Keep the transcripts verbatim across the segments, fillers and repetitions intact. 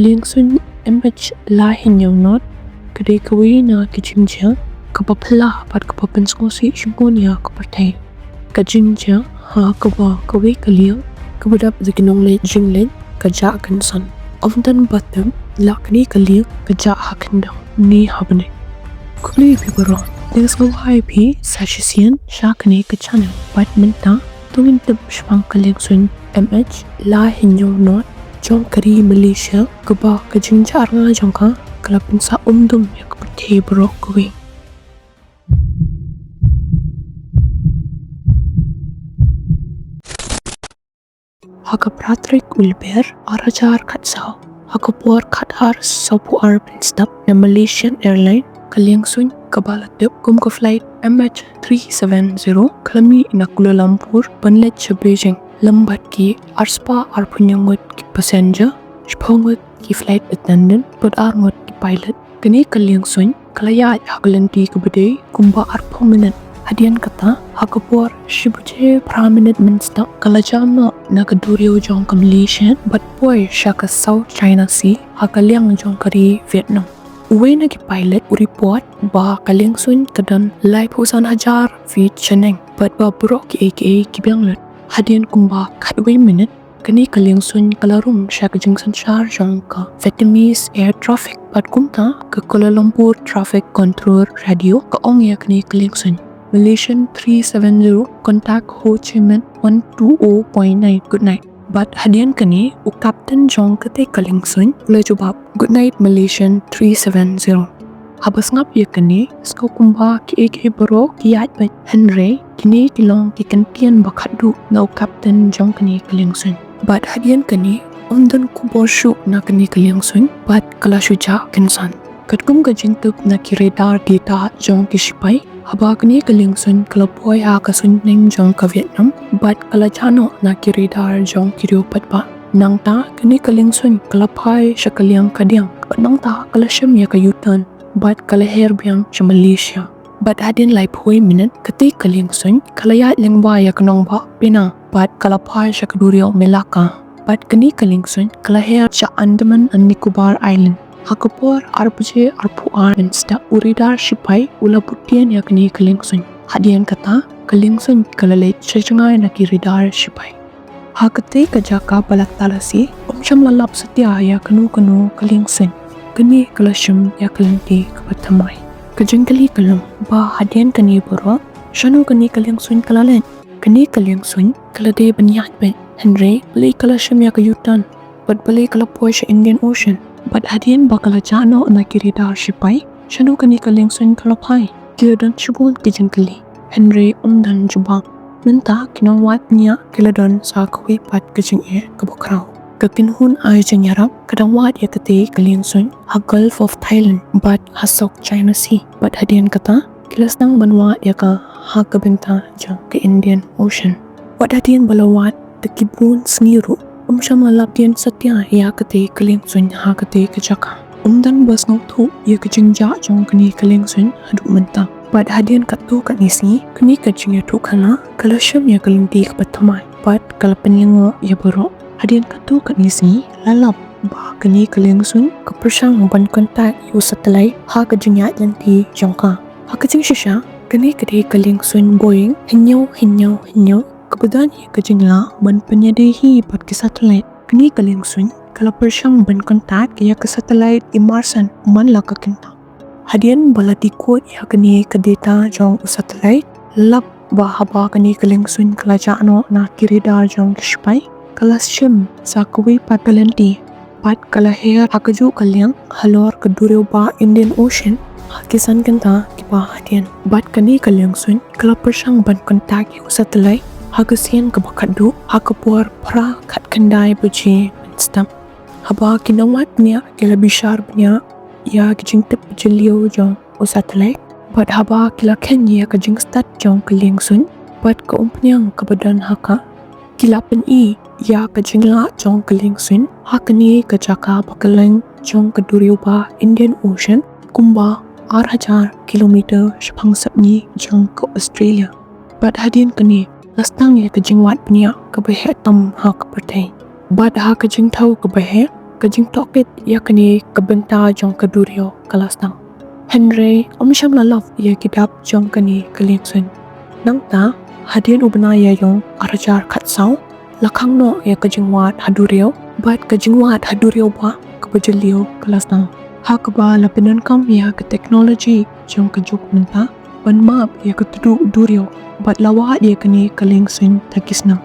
Liengsuiñ M H lai hynñiew nought ka dei kawei na ki jingjia kaba phylla bad kaba pynsngewsih shibun ïa ka pyrthei. Ka jingjia ha kaba kawei ka lieng kaba dap da ki nongleit jingleit ka jah kynsan. Ym don ba tip la kane ka lieng ka jah ha khyndew ne ha bneng. Khublei ïa phi baroh, thanks for watching, sa shisien sha kane ka channel. Bad mynta to ngin tip shaphang ka liengsuiñ M H lai hynñiew nought jong ka ri Malaysia kaba ka jingjah rnga jong ka ka la pynsah umdum ïa ka pyrthei baroh kawei. Ha ka phra tarik u Lber ar hajar khatsaw, ha ka por khatar sawphew ar mynstep, na Malaysian Airline ka liengsuiñ kaba la tip kum ka flight M H three seven zero ka la mih na Kuala Lumpur ban leit sha Beijing lem bad ki arspah arphew hynñiew ngut ki passenger, shiphew ngut ki flight attendant bad ar ngut ki pilot. Kane ka liengsuiñ ka la ïaid ha ka lynti kaba dei kumba arphew minit. Hadien kata, ha ka por shi baje phra minit mynstep, ka la jah noh na ka duriaw jong ka Malaysia bad poi sha ka South China Sea ha ka liang jong ka ri Vietnam. Uwei na ki pilot u report ba ka liengsuiñ ka don laiphew san hajar feet shaneng bad ba baroh kiei kiei ki biang lut. Hadien kumba khatwei minit, kane ka liengsuiñ ka la rung sha ka jingsynshar jong ka Vietnamese air traffic bad kumta ka Kuala Lumpur traffic control radio ka ong ïa kane ka liengsuiñ, "Malaysian three seven zero, contact Ho Chi Minh one two oh point nine, good night." Bad hadien kane u captain jong katei ka liengsuiñ u la jubab, "Good night, Malaysian three seven zero." Haba sngap ïa kane, sngew kumba kiei kiei baroh ki ïaid beit, hynrei kine ki long ki kyntien ba khatduh na u captain jong kane ka liengsuiñ. Bad hadien kane, ym don khubor shuh na kane ka liengsuiñ bad ka la shu jah kynsan. Katkum ka jingtip na ki radar data jong ki shipai, haba kane ka liengsuiñ ka la poi ha ka suiñbneng jong ka Vietnam bad ka la jah noh na ki radar jong ki riew paidbah. Nangta kane ka liengsuiñ ka la phai sha ka liang kadiang bad nangta ka la shim ïa ka U-turn bad ka la her biang sha Malaysia. Bad hadien laiphew minit, katei ka liengsuiñ ka la ïaid lyngba ïa ka nongbah Penang bad ka la phai sha ka duriaw Malacca. Bad kane ka liengsuiñ ka la her sha Andaman and Nicobar Island. Ha ka por ar baje arphew ar mynstep, u radar shipai u la bud dien ïa kane ka liengsuiñ. Hadien kata, ka liengsuiñ ka la leit sha jngai na ki radar shipai. Ha katei ka jaka ba la talasi, ym shym la lap satia ïa kano kano ka liengsuiñ. Kane ka la shim ïa ka lynti kaba thymmai. Ka jingkylli ka long ba hadien kane baroh, shano kane ka liengsuiñ ka la leit? Kane ka liengsuiñ ka la dei ban ïaid beit, hynrei balei ka la shim ïa ka U-turn bad balei ka la poi sha Indian Ocean? Bad hadien ba ka la jah noh na ki radar shipai, shano kane ka liengsuiñ ka la phai? Ki la don shibun ki jingkylli, hynrei ym don jubab. Mynta ki nongwad bniah ki la don sa kawei pat ka jingeh kaba khraw. Ka kynhun ai jingïarap ka dang wad ïa katei ka liengsuiñ ha Gulf of Thailand bad ha South China Sea. Bad hadien kata, ki la sdang ban wad ïa ka ha ka bynta jong ka Indian Ocean. Wat hadien ba la wad da ki bun sngi ruh, ym shym la lap dien satia ïa katei ka liengsuiñ ha katei ka jaka. Ym don ba sngewthuh ïa ka jingjah jong kane ka liengsuiñ haduh mynta. Bad hadien katto katne sngi, kane ka jingïathuhkhana ka la shim ïa ka lynti kaba thymmai bad ka la pynlyngngoh ïa baroh. Hadien katto katne sngi, la lap ba kane ka liengsuiñ ka pyrshang ban contact ïa u satellite ha ka jingïaid lynti jong ka. Ha ka jingshisha, kane ka dei ka liengsuiñ Boeing hynñiew hynñiew hynñiew kaba don ïa ka jinglah ban pynïadei hi bad ki satellite. Kane ka liengsuiñ ka la pyrshang ban contact ïa ka satellite Inmarsat man la ka kynta. Hadien ba la decode ïa kane ka data jong u satellite, la lap ba haba kane ka liengsuiñ ka la jah noh na ki radar jong ki shipai, ka la shim sa kawei pat ka lynti bad ka la her ha kajuh ka liang halor ka duriaw bah Indian Ocean ha ki san kynta kiba hadien. Bad kane ka liengsuiñ ka la pyrshang ban contact ïa u satellite ha ka sien kaba khatduh ha ka por phra khatkhyndai baje mynstep. Haba ki nongwad bniah ki la bishar bniah ïa ki jingtip jylliew jong u satellite bad haba ki la kheiñ ïa ka jingstad jong ka liengsuiñ bad ka umphniang kaba don ha ka, ki la pyni ïa ka jinglah jong ka liengsuiñ ha kane ka jaka ba kylleng jong ka duriaw bah Indian Ocean, kumba ar hajar kilometer shaphang sepngi jong ka Australia. Bad hadien kane, la sdang ïa ka jingwad bniah kaba heh tam ha ka pyrthei. Bad ha ka jingthaw kaba heh, Ka jingtohkit ïa kane ka bynta jong ka duriaw ka la sdang. Hynrei ym shym la lap ïa ki dak jong kane ka liengsuiñ. Nangta, hadien u bnai Ïaiong ar hajar khatsaw, la khang noh ïa ka jingwad ha duriaw, bad ka jingwad ha duriaw ba kaba jylliew ka la sdang. Ha kaba la pyndonkam ïa ka technology jong ka juk mynta ban map ïa ka tduh duriaw, bad la wad ïa kane ka liengsuiñ da ki snam.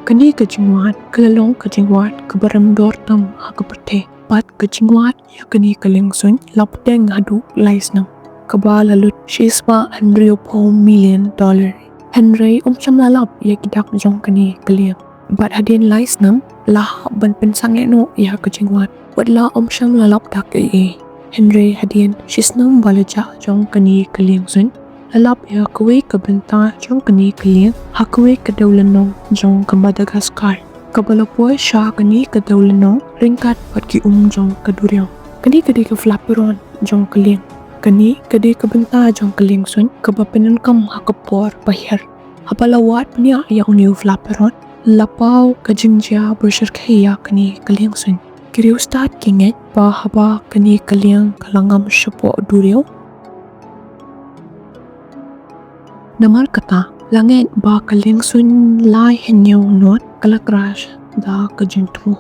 Kane ka jingwad ka la long ka jingwad kaba rem dor tam ha ka pyrthei. Bad ka jingwad ïa kane ka liengsuiñ la pdeng haduh lai snem, kaba la lut shispah hynriewphew million dollar. Hynrei ym shym la lap ïa ki dak jong kane ka lieng. Bad hadien lai snem la hap ban pynsangeh noh ïa ka jingwad. Wat la ym shym la lap dak ei ei. Hynrei hadien shi snem ba la jah jong kane ka liengsuiñ, la lap ïa kawei ka bynta jong kane ka lieng ha kawei ka dewlynnong jong ka Madagascar, kaba la poi sha kane ka dewlynnong ryngkat bad ki um jong ka duriaw. Kane ka dei ka flaperon jong ka lieng. Kane ka dei ka bynta jong ka liengsuiñ kaba pyndonkam ha ka por ba hiar. Haba la wad bniah ïa une u flaperon, la paw ka jingjia ba shyrkhei ïa kane ka liengsuiñ. Ki riewstad ki ngeit ba haba kane ka lieng ka la ngam shapoh duriaw. Namar kata, la ngeit ba ka liengsuiñ lai hynñiew knot ka la crash da ka jingthmu.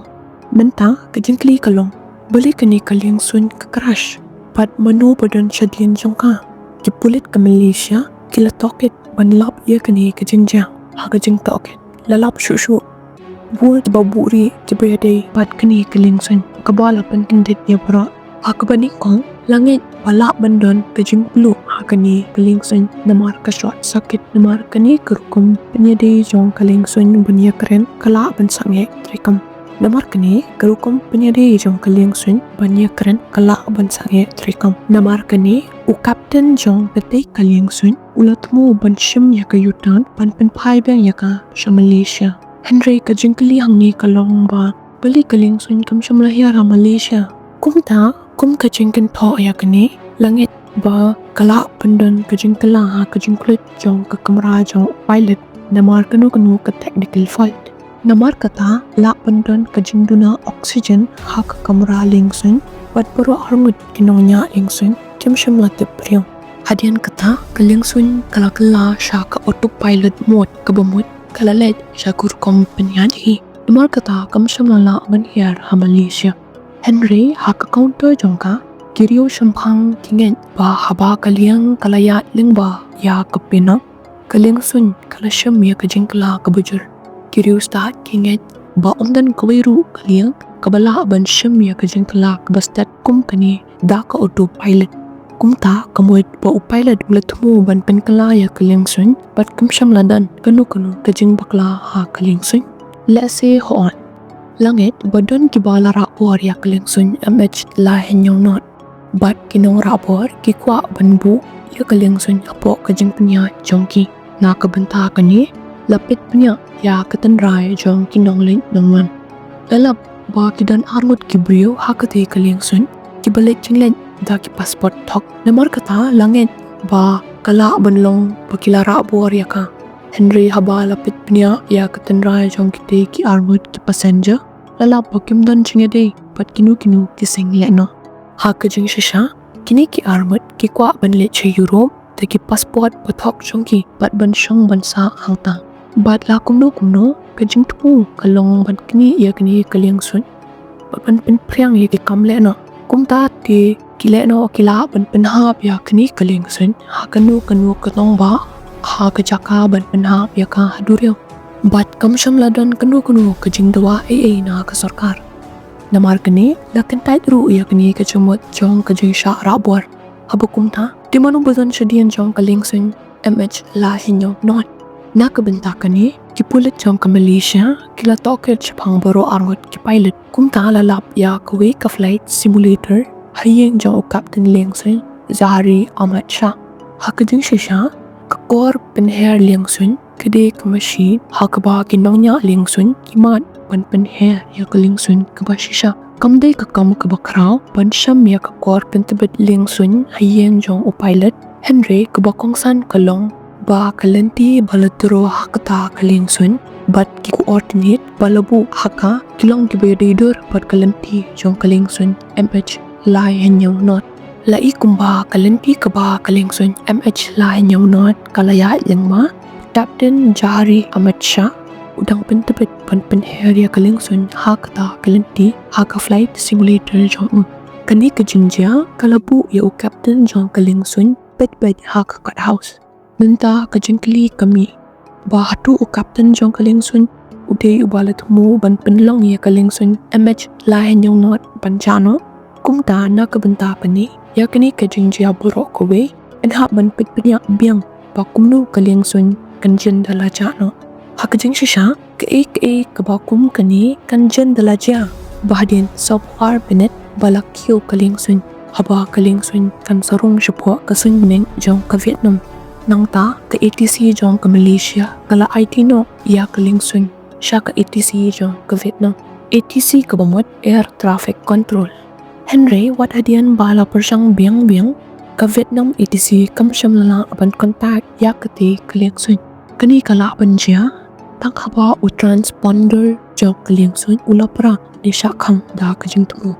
Mynta ka jingkylli ka long, balei kane ka liengsuiñ ka crash? Bad mano ba don shadien jong ka? Ki pulit ka Malaysia ki la tohkit ban lap ïa kane ka jingjia ha ka jingtohkit. La lap shuh shuh bun kiba buhrieh kiba ïadei bad kane ka liengsuiñ, kaba la pynkyndit ïa baroh. Ha kaba nyngkong, la ngeit ba lah ban don ka jingpluh ha kane ka liengsuiñ namar ka short circuit, namar kane ka rukom pynïadei jong ka liengsuiñ ban ïakren ka lah ban sangeh treikam. Namar kane ka rukom pynïadei jong ka liengsuiñ ban ïakren ka lah ban sangeh treikam. Namar kane u kapten jong katei ka liengsuiñ u la thmu ban shim ïa ka U-turn ban pynphai biang ïa ka sha Malaysia. Hynrei ka jingkylli hangne ka long ba balei ka liengsuiñ kam shym la hiar ha Malaysia? Kumta, kum ka jingkynthoh ïa kane, la ngeit ba ka lah ban don ka jingkylla ha ka jingkhlad jong ka kamra jong u pilot namar kano kano ka technical fault. Namar kata lah ban don ka jingduna oxygen ha ka kamra liengsuiñ, bad baroh arngut ki nongñiah liengsuiñ kim shym la tip briew. Hadien kata, ka liengsuiñ ka la kylla sha ka autopilot mode, kaba mut ka la leit sha ka rukom pynïaid hi. Namar kata kam shym la lah ban hiar ha Malaysia. Hynrei ha ka counter jong ka, ki riewshemphang ki ngeit ba haba ka lieng ka la ïaid lyngba ïa ka pynap, ka liengsuiñ ka la shim ïa ka jingkylla kaba jur. Ki riewstad ki ngeit ba ym don kawei ruh ka lieng kaba lah ban shim ïa ka jingkylla kaba stet kum kane da ka autopilot. Kumta ka mut ba u pilot u la thmu ban pynkylla ïa ka liengsuiñ bad kam shym la don kano kano ka jingbakla ha ka liengsuiñ. Lehse hooid, la ngeit ba don kiba la rah bor ïa ka liengsuiñ M H lai hynñiew knot. Bad ki nongrah bor ki kwah ban buh ïa ka liengsuiñ hapoh ka jingpynïaid jong ki. Na ka bynta kane, la peit bniah ïa ka tynrai jong ki nongleit nongwan. La lap ba ki don arngut ki briew ha katei ka liengsuiñ kiba leit jingleit da ki passport thok. Namar kata la ngeit ba ka lah ban long ba ki la rah bor ïa ka. Hynrei haba la peit bniah ïa ka tynrai jong kitei ki arngut ki passenger, la lap ba kim don jingïadei bad kino kino ki seng lehnoh. Ha ka jingshisha, kine ki arngut ki kwah ban leit sha Europe da ki passport ba thok jong ki bad ban shong ban sah hangta. Bad la kumno kumno, ka jingthmu ka long ban knieh ïa kane ka liengsuiñ bad ban pynphriang ïa ki kam lehnoh. Kumta te ki lehnoh ki lah ban pynhap ïa kane ka liengsuiñ ha kano kano ka thongbah ha ka jaka ban pynhap ïa ka ha duriaw. Bad kam shym la don kano kano ka jingdawa ei ei na ka sorkar. Namar kane, la kyntait ruh ïa kane ka jingmut jong ka jingshah rah bor. Haba kumta, te mano ba don shadien jong ka liengsuiñ M H lai hynñiew knot? Na ka bynta kane, ki pulit jong ka Malaysia ki la tohkit shaphang baroh arngut ki pilot. Kumta la lap ïa kawei ka flight simulator ha ïing jong u kapten liengsuiñ, Zahari Ahmad Shah. Ha ka jingshisha, ka kor pynher liengsuiñ ka dei ka mashin ha kaba ki nongñiah liengsuiñ ki mad ban pynher ïa ka liengsuiñ kaba shisha. Kam dei ka kam kaba khraw ban shim ïa ka kor pyntbit liengsuiñ ha ïing jong u pilot. Hynrei kaba kongsan ka long ba ka lynti ba la trei ha kata ka liengsuiñ bad ki coordinate ba la buh ha ka ki long kiba ïadei dur bad ka lynti jong ka liengsuiñ M H lai hynñiew nod. La i kumba ka lynti kaba ka liengsuiñ M H lai hynñiew nod ka la ïaid lyngba, Captain Jahari Ahmad Shah u dang pyntbit ban pynher ïa ka liengsuiñ ha kata ka lynti ha ka flight simulator jong u. Kane ka jingjia ka la buh ïa u captain jong ka liengsuiñ beit beit ha ka court house. Mynta ka jingkylli ka mih ba hato u captain jong ka liengsuiñ u dei uba la thmu ban pynlong ïa ka liengsuiñ M H lai hynñiew nod ban jah noh. Kumta na ka bynta kane, ïa kane ka jingjia baroh kawei yn hap ban peit pynïap biang ba kumno ka liengsuiñ kan jin da la jah noh. Ha ka jingshisha, kaei kaei kaba kum kane kan jin da la jia ba hadien sawphew ar minit ba la kiew ka liengsuiñ, haba ka liengsuiñ kan sa rung shapoh ka suiñ bneng jong ka Vietnam. Nangta ka A T C jong ka Malaysia ka la aiti noh ïa ka liengsuiñ sha ka A T C jong ka Vietnam, A T C kaba mut Air Traffic Control. Hynrei wat hadien ba la pyrshang biang biang, ka Vietnam A T C kam shym la lah ban contact ïa kata ka liengsuiñ. Kane ka lah ban jia tang haba u transponder jong ka liengsuiñ u la pra ne shah khang da ka jingthmu.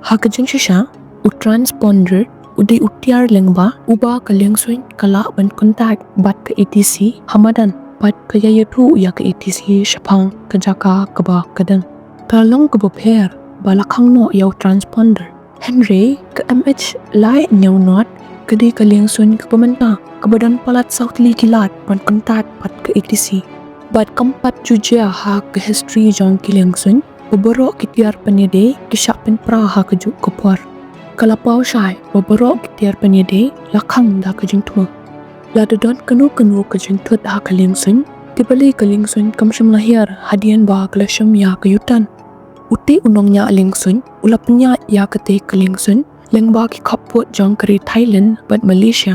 Ha ka jingshisha, u transponder u dei u tiar lyngba uba ka liengsuiñ ka lah ban contact bad ka A T C ha madan bad ka ïa ïathuh ïa ka A T C shaphang ka jaka kaba ka don. Ka long kaba pher ba la khang noh ïa u transponder. Hynrei ka M H lai hynñiew nod ka dei ka liengsuiñ kaba mynta kaba don palat saw tylli ki lad ban contact bad ka A T C. Bad kam pat ju jia ha ka history jong ki liengsuiñ ba baroh ki tiar pynïadei ki shah pynpra ha kajuh ka por. Ka la paw shai ba baroh ki tiar pynïadei la khang da ka jingthmu. Lada don kano kano ka jingthut ha ka liengsuiñ, te balei ka liengsuiñ kam shym la hiar hadien ba ka la shim ïa ka U-turn? Uta u nongñiah liengsuiñ u la pynïaid ïa kata ka liengsuiñ lyngba ki khappud jong ka ri Thailand bad Malaysia,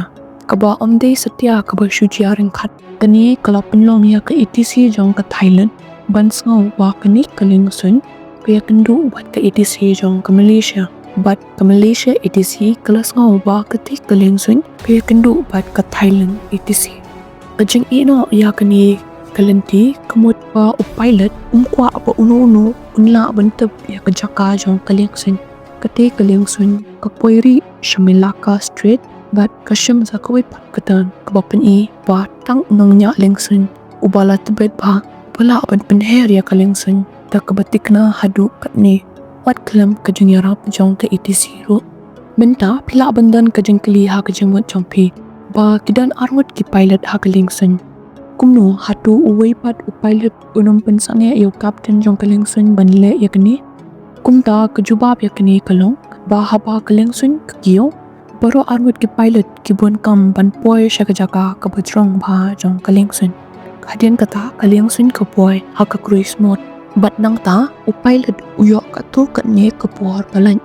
kaba ym dei satia kaba shu jia ryngkat. Kane ka la pynlong ïa ka A T C jong ka Thailand ban sngew ba kane ka liengsuiñ ka ïakynduh bad ka A T C jong ka Malaysia, bad ka Malaysia A T C ka la sngew ba kata ka liengsuiñ ka ïakynduh bad ka Thailand A T C. Ka jingïehnoh ïa kane ka lynti ka mut ba u pilot um kwah ba uno uno un lah ban tip ïa ka jaka jong ka liengsuiñ. Kata ka liengsuiñ ka poi rieh sha Malacca Strait bad ka shim sa kawei pat ka turn kaba pyni ba tang u nongñiah liengsuiñ uba la tbit bha uba lah ban pynher ïa ka liengsuiñ da kaba thikna haduh katne. Wat khlem ka jingïarap jong ka A T C ruh. Mynta phi lah ban don ka jingkylli ha ka jingmut jong phi ba ki don arngut ki pilot ha ka liengsuiñ. Kumno hato uwei pat u pilot un ym pynsangeh ïa u captain jong ka liengsuiñ ban leh ïa kane? Kumta ka jubab ïa kane ka long ba haba ka liengsuiñ ka kiew, baroh arngut ki pilot ki bun kam ban poi sha ka jaka kaba jrong bha jong ka liengsuiñ. Hadien kata ka liengsuiñ ka poi ha ka cruise mode bad nangta u pilot u ïoh katto katne ka por ba lait.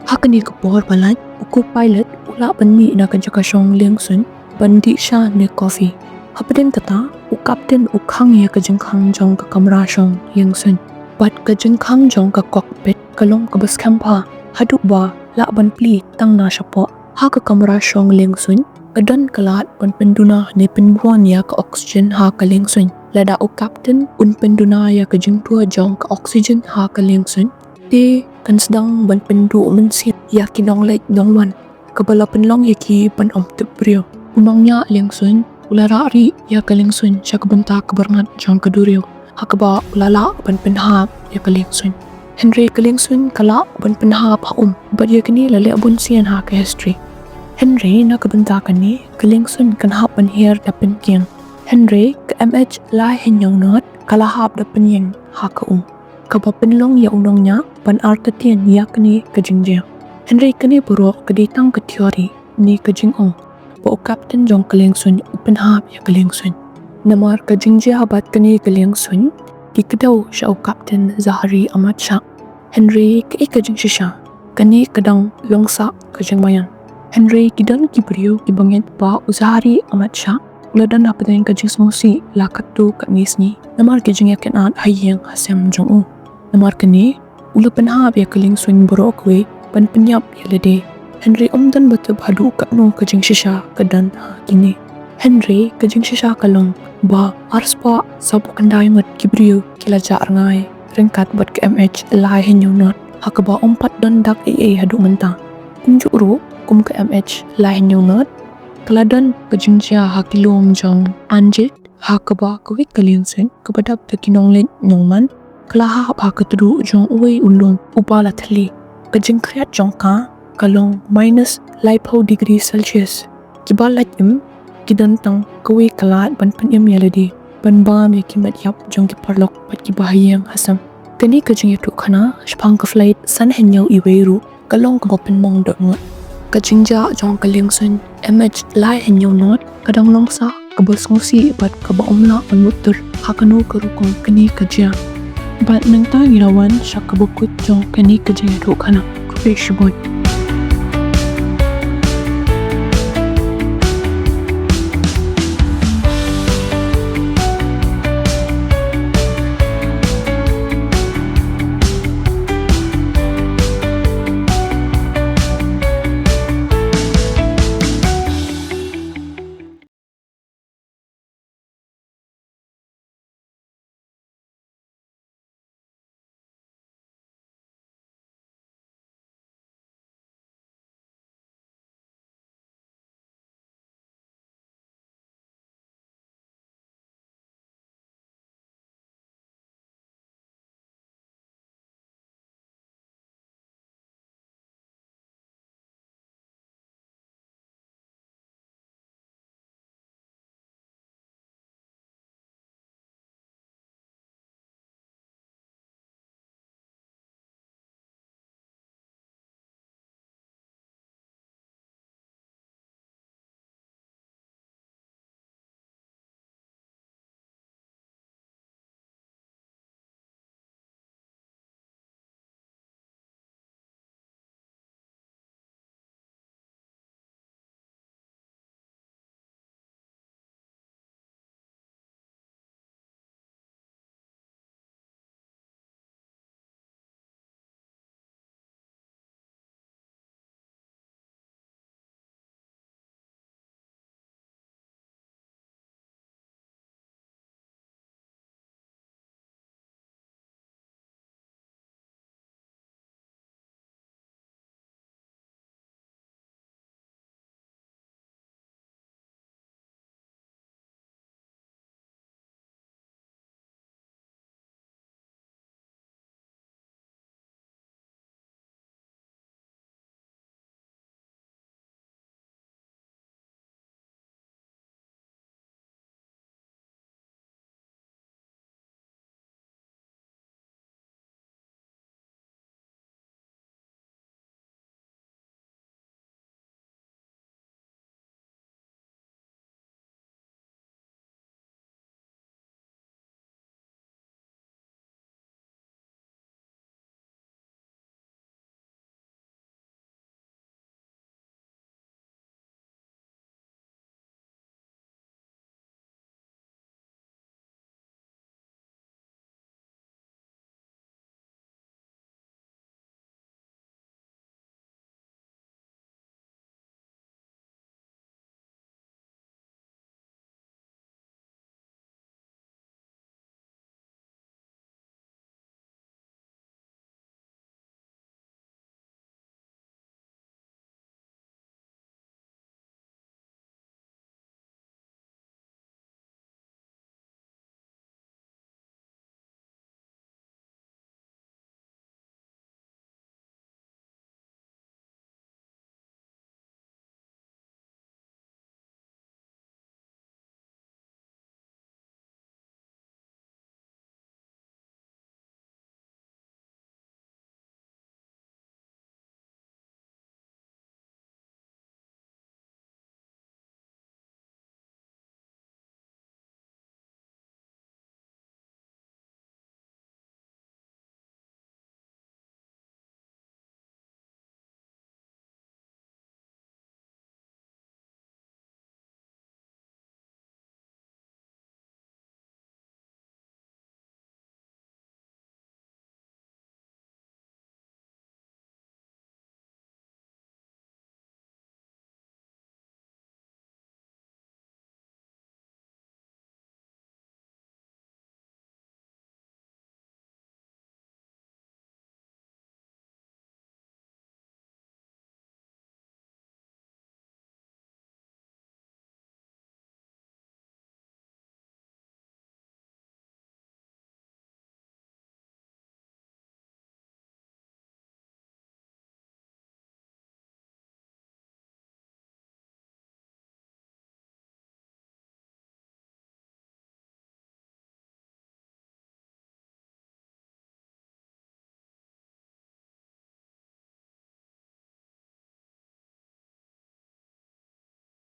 Ha kane ka por ba lait u co-pilot u lah ban mih na ka jaka shong liengsuiñ ban dih sha ne coffee. Hapdeng kata u captain u khang ïa ka jingkhang jong ka kamra shong liengsuiñ bad ka jingkhang jong ka cockpit ka long kaba skhem bha haduh ba lah ban plie tang na shapoh. Ha ka kamra shong liengsuiñ ka don ka lad ban pynduna ne pynbun ïa ka oxygen ha ka liengsuiñ. Lada u captain un pynduna ïa ka jingtua jong ka oxygen ha ka liengsuiñ, te kan sdang ban pynduh mynsiem ïa ki nongleit nongwan kaba la pynlong ïa ki ban ym tip briew. U nongñiah liengsuiñ u la rah rieh ïa ka liengsuiñ sha ka bynta ka byrngat jong ka duriaw, ha kaba u la lah ban pynhap ïa ka liengsuiñ. Hynrei ka liengsuiñ ka lah ban pynhap ha um bad ïa kane la leh bun sien ha ka history. Hynrei na ka bynta kane ka liengsuiñ kan hap ban hiar da pynkieng. Hynrei ka M H lai hynñiew nod ka la hap da pynïeng ha ka um, kaba pynlong ïa u nongñiah ban artatien ïa kane ka jingjia. Hynrei kane baroh ka dei tang ka theory ne ka jingong ba u captain jong ka liengsuiñ u pynhap ïa ka liengsuiñ. Namar ka jingjia bad kane ka liengsuiñ ki kdew sha u captain Zahari Ahmad Shah. Hynrei kaei ka jingshisha, kane ka dang long sah ka jingmaïan. Hynrei ki don ki briew kiba ngeit ba u Zahari Ahmad Shah u la don hapdeng ka jingsngewsih la katto katne sngi namar ki jingïakynad ha ïing ha sem jong u. Namar kane u la pynhap ïa ka liengsuiñ baroh kawei ban pynïap ïa lade. Hynrei ym don ba tip haduh katno ka jingshisha ka don ha kine. Hynrei ka jingshisha ka long ba arspah saphew khyndai ngut ki briew ki la jah rngai ryngkat bad ka M H lai hynñiew not, ha kaba ym pat don dak ei ei haduh mynta. Kumjuh ruh kum ka M H lai hynñiew not, ka la don ka jingjia ha ki lum jong Anjit, ha kaba kawei ka liengsuiñ kaba dap da ki nongleit nongman ka la hap ha ka tduh jong uwei u lum uba la thylli. Ka jingkhriat jong ka ka long minus laiphew degree Celsius. Kiba lait im ki don tang kawei ka lad ban pynim ïa lade, ban bam ïa ki met ïap jong ki paralok bad kiba ha ïing ha sem. Kane ka jingïathuhkhana shaphang ka flight san hynñiew uwei ruh ka long kaba pynmong dohnud. Ka jingjah jong ka liengsuiñ M H lai hynñiew not ka dang long sa kaba sngewsih bad kaba ym lah ban mutdur ha kano ka rukom kane ka jia. Bad nangta ngi la wan sha kaba kut jong kane ka jingïathuhkhana. Khublei shibun.